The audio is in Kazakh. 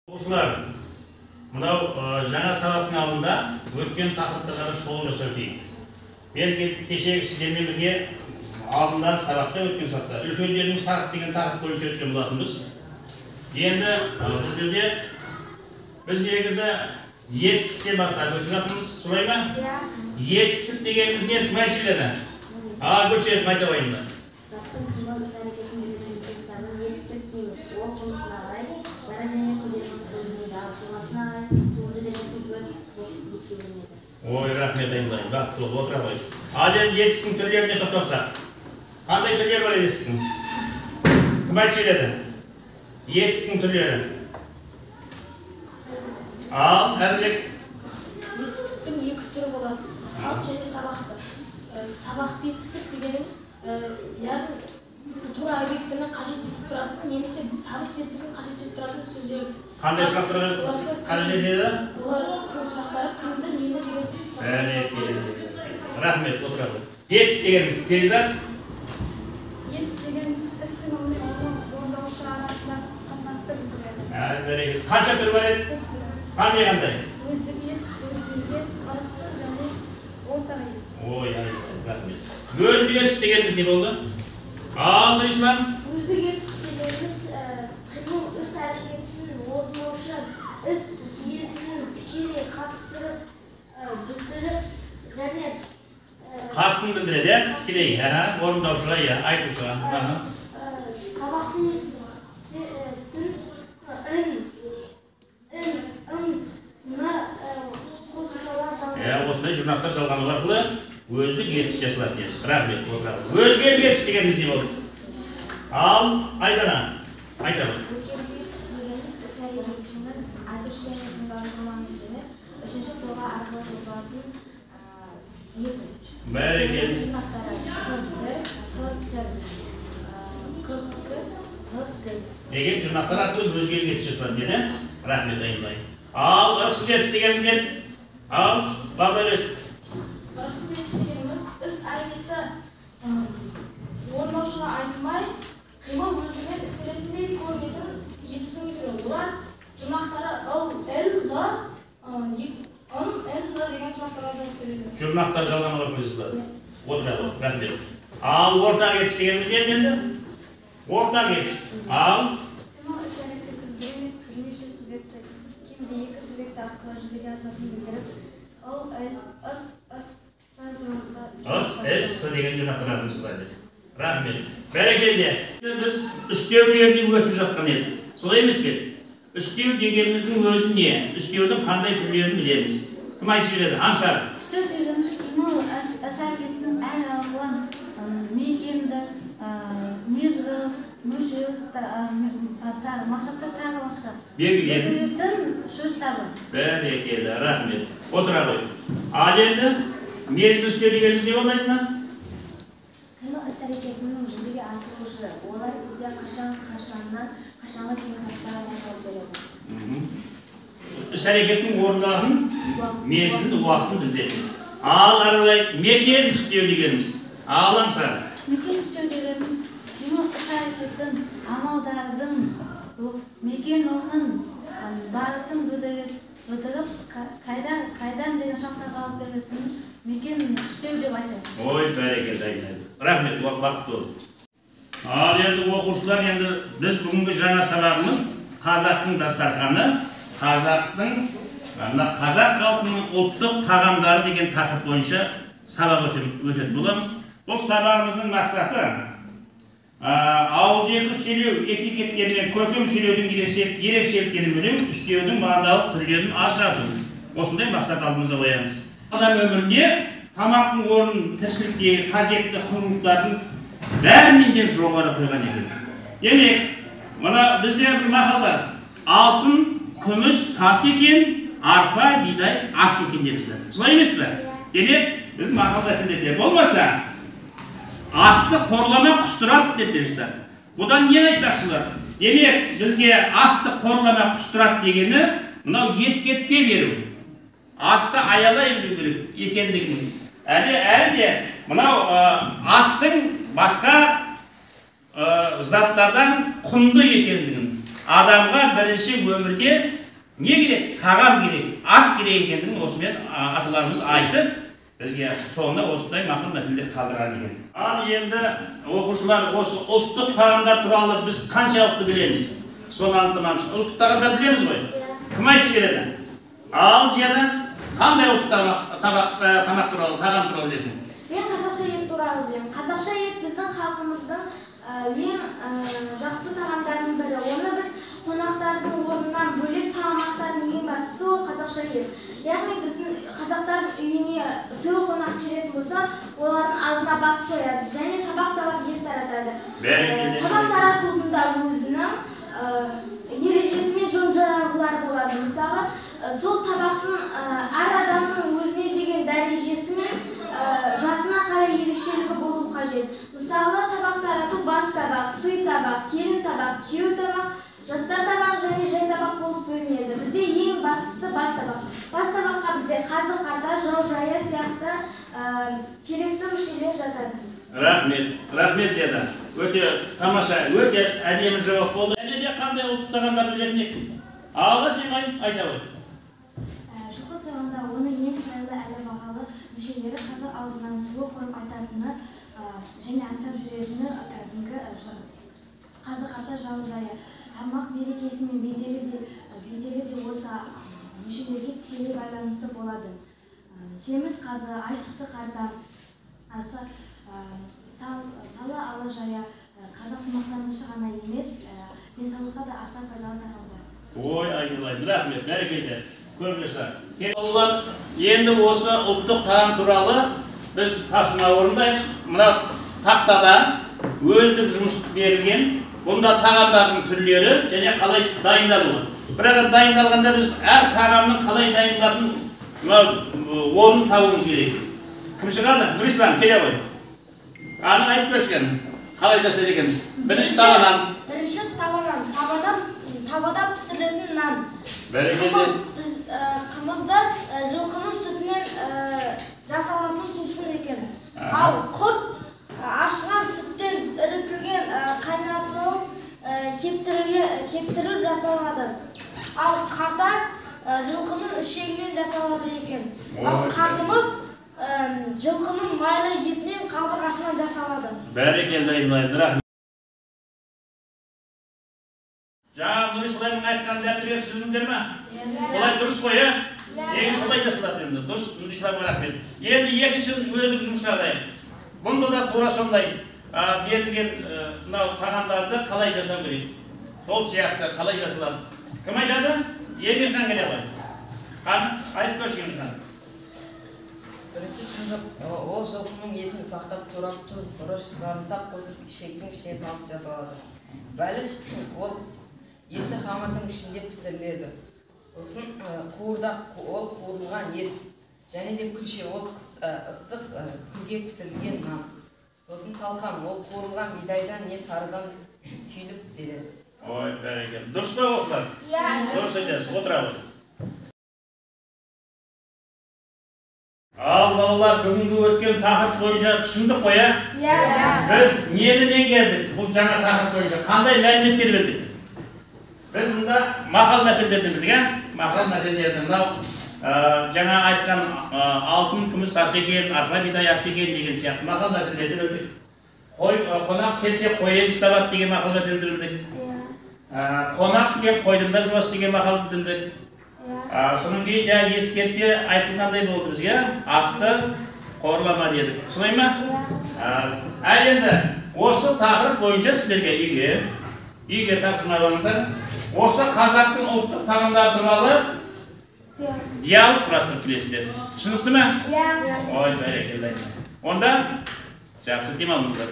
Оқушылар, мынау жаңа сабақтың алдында өткен тақырыптарға шолу жасау дейік. Мен кешегі сіздермен бірге алдында сабақта өткен сабақта үлкендердің сабақ деген тақырып бойынша өткен болатынбыз. Енді бұл жерде біз негізі етістіктен бастап өтіп жатырмыз, солай ма? Етістік дегеніміз не? Кім айтып жібереді? Ал, Гүлшерім, айта қойыңдар. Заттың қимыл іс әрекетін білдіретін текстарын етістік дейміз. Ол жұмысына қарай дара және күрделі болып бөлінеді, ал тұлғасына қарай туынды және түбір болып екіге бөлінеді. Ой, рахмет, айналайын, бақытты бол, отыра ғой. Ал енді етістіктің түрлеріне тоқталсақ. Қандай түрлері бар етістіктің? Кім айтып жібереді? Етістіктің түрлері. Ал, Әділбек. Етістіктің екі түрі болады. Салт және сабақты. Сабақты етістік дегеніміз, яғни тура объектіні қажет етіп тұратын немесе табыс септігін қажет етіп тұратын сөздер. Қандай сұрақтарға қажет етеді? Олардың сұрақтары кімді, нені деген сұрақ. Бәрекелді. Рахмет, отыра ғой. Етіс деген Перизат? Етіс дегеніміз іс қимыл мен оны орындаушы арасында қатынасты білдіреді. Бәрекелді. Қанша түрі бар еді? Төрт түрі. Қандай қандай? Өздік етіс, өзгелік етіс, ырықсыз және ортақ етіс. Ой, ай, рахмет. Өздік етіс дегеніміз не болды? Ал, Нұрислам? Өздік етіс дегеніміз қимыл іс әрекетін орындаушы іс иесінің тікелей қатыстырып білдіріп және қатысын білдіреді, иә? Тікелей, орындаушыға, иә, айтушыға. Сабақты етістің ін, ін, ын, н қосымшалар жалғанады. Иә, осындай жұрнақтар жалғану арқылы өздік етіс жасалады деді. Рахмет, отырады. Өзгелік етіс дегеніміз не болды? Ал, Айдана, айта ғой. Өзгелік етіс дегеніміз іс әрекетшінің айтушы және тыңдаушыға маңызды емес, үшінші тұлға арқылы жасалатын етіс. Бәрекелді. Жұрнақтары тыр, тір, тыр, тір, қыз, қыз, қыз, қыз. Деген жұрнақтар арқылы өзгелік етіс жасалады деді. Рахмет, айналайын. Ал, ырықсыз етіс дегеніміз не? Ал, Бағдәулет. Ырықсыз етіс дегеніміз іс әрекеті орындаушыға айтылмай, қимыл өзімен іс ретінде көрінетін етістің түрі. Олар жұрнақтары ыл, іл, л, ын, ін, н деген сұрақтарға жауап береді. Жұрнақтар жалғану арқылы жасалады. Отыра ғой, рахмет. Ал, ортақ етіс дегеніміз не енді? Ортақ етіс. Ал, Қимыл іс әрекеті бір емес, бірнеше субъекті, кемінде екі субъекті арқылы жүзеге асатынын білдіріп, ыл, іл, ыс, ыс, сы жұрнақтар. Ыс, іс, сы деген жұрнақтар арқылы жасалады. Рахмет. Бәрекелді. Біз үстеулерді өтіп жатқан едік. Солай емес пе? Үстеу дегеніміздің өзі не? Үстеудің қандай түрлерін білеміз? Кім айтып жібереді? Аңсар. Үстеу дегеніміз қимыл іс әрекеттің әр алуан мекенді, мезгіл, мүше, мақсаттар тағы басқа. Белгілер. Белгілейтін сөз табы. Бәрекелді, рахмет. Отыра ғой. Ал енді мезгіл үстеу дегеніміз не болды Айдана? Қимыл іс әрекетінің жүзеге асырушы, олар бізде қашан, қашаннан, қашанға деген сұрақтарға жауап береді. Іс әрекеттің орындалатын мезгілін, уақытын білдіреді. Ал ары қарай мекен үстеу дегеніміз. Ал, Аңсар. Мекен үстеу дегеніміз қимыл іс әрекеттің, амалдардың, мекен орнын, бағытын білдіріп, қайдан деген сұрақтарға жауап беретін мекен үстеу деп айтады. Ой, бәрекелді, айтады. Рахмет, бақытты бол. Ал енді оқушылар, енді біз бүгінгі жаңа сабағымыз қазақтың дастарханы, қазақтың, мына қазақ халқының ұлттық тағамдары деген тақырып бойынша сабақ өтетін боламыз. Бұл сабағымыздың мақсаты, ауызекі сөйлеу этикеттері мен көркем сөйлеудің ерекшеліктерін білу, үстеудің мағыналық түрлерін ажырату. Осындай мақсат алдымызда қоямыз. Адам өмірінде тамақтың орнын тіршіліктегі қажетті құндылықтардың бәрінен де жоғары қойған екен. Демек, мына бізде бір мақал бар. Алтын, күміс, тас екен, арпа, бидай, ас екен деп жатады. Солай емес пе? Демек, біз мақалда тілде болмаса, асты қорлама құстырады деп те жатады. Бұдан не айтпақшылар? Демек, бізге асты қорлама құстырады дегені мынау ескертпе беру. Асты аялай білу керек екендігін. Әлі де мынау астың басқа заттардан құнды екендігін, Адамға бірінші өмірде не керек? Тағам керек, ас керек екендігін осымен аталарымыз айтып, бізге соңында осындай мақал мәтелдер қалдырған екен. Ал енді оқушылар, осы ұлттық тағамдар туралы біз қаншалықты білеміз? Соны анықтамамыз. Ұлттық тағамдар білеміз ғой? Кім айтып береді? Ал Зияда, қандай ұлттық тамақ туралы, тағам туралы білесің? Мен қазақша ет туралы білемін. Қазақша ет біздің халқымыздың ең жақсы тағамдарының бірі. Оны біз қонақтардың орнынан бөлек тамақтардың ең бастысы ол қазақша ет. Яғни біздің қазақтардың үйіне сыйлы қонақ келетін болса, олардың алдына бас қояды және табақ-табақ ет таратады. Табақ таратудың да өзінің ережесі мен жөн-жоралғылары болады. Мысалы, сол табақтың әр адамның өзіне деген дәрежесі мен жасына қарай ерекшелігі болу қажет. Мысалы, табақ тарату бас табақ, сый табақ, келін табақ, күйеу табақ, жастар табақ және жай табақ болып бөлінеді. Бізде ең бастысы бас табақ. Бас табаққа бізде қазы, қарта, жау, жая сияқты керекті мүшелер жатады. Рахмет, рахмет Зияда. Өте тамаша, өте әдемі жауап болды. Және де қандай ұлттық тағамдар білетін едік? Ал Симай, айта ғой. Жылқы сойғанда оның ең шырайлы әрі бағалы мүшелері қазақ аузынан суы құрып айтатыны және аңсап жүретіні кәдімгі қазы, қарта, жал, жая. Тамақ мерекесі мен беделі де осы мүшелерге тікелей байланысты болады. Семіз қазы, айшықты қарта, салы ала жая қазақтың мақтанышы ғана емес, денсаулыққа да аса пайдалы тағамдар. Ой, айналайын, рахмет, бәрекелді. Көп жаса. Балалар, енді осы ұлттық тағам туралы біз тапсырма орындайық. Мына тақтада өздік жұмыс берілген. Бұнда тағамдардың түрлері және қалай дайындалуы. Бірақ дайындалғанда біз әр тағамның қалай дайындалатынын орнын табуымыз керек. Кім шығады? Нұрислам, келе ғой. Анық айтып көрші, қалай жасайды екенбіз? Бірінші табанан. Бірінші табанан. Табада пісірілетін нан. Қымызды жылқының сүтінен жасалатын сусын екен. Ал құрт ашыған сүттен ірітілген, қайнатылып, кептіріліп жасалады. Ал қарта жылқының ішегінен жасалады екен. Ал қазымыз жылқының майлы етінен, қабырғасынан жасалады. Бәрекелді, айналайын, рахмет. Жаңа Нұрисламның айтқан дәптері түсіндіңдер ме? Олай дұрыс қой, ә? Неге солай жасалады енді? Дұрыс, Нұрисламға рахмет. Енді екінші өздік жұмысқа қарайық. Бұнда да тура сондай берілген мынау тағамдарды қалай жасау керек? Сол сияқты қалай жасалады? Кім айтады? Емирхан келе ғой. Қан, айтып көрші, Емирхан. Бірінші шұжық, ол жылқының етін ұсақтап турап, тұз, бұрыш, сарымсақ қосып ішектің ішіне салып жасалады. Бәліш, ол еті қамырдың ішінде пісіріледі. Сосын қуырдақ, ол қуырылған ет. Және де күлше, ол ыстық күлге пісірілген нан. Сосын талқан, ол қуырылған бидайдан не тарыдан түйіліп піседі. Ой, бәрекелді. Дұрыс па, оқушылар? Иә. Дұрыс айтасыз, отыра ғой. Ал балалар, бүгінгі өткен тақырып бойынша түсіндік қой, ә? Иә. Біз нені меңгердік? Бұл жаңа тақырып бойынша қандай мәліметтер білдік? Біз мұнда мақал мәтелдерді білдік, ә? Мақал мәтелдерді мынау жаңа айтқан алтын күміс тас екен, арпа бидай ас екен деген сияқты мақал мәтелдерді білдік. Қонақ келсе қой еміз табады деген мақал мәтелді білдік. Қонақ деген қойдың да жуас деген мақалды білдік. Содан кейін жаңа ескертпе айтылғандай болды бізге, асты қорлама дедік. Солай ма? Ал енді осы тақырып бойынша сіздерге үйге тапсырма алыңыздар. Осы қазақтың ұлттық тағамдары туралы диалог құрастырып келесіздер. Түсінікті ме? Иә. Ой, бәрекелді. Онда жақсы демалыңыздар.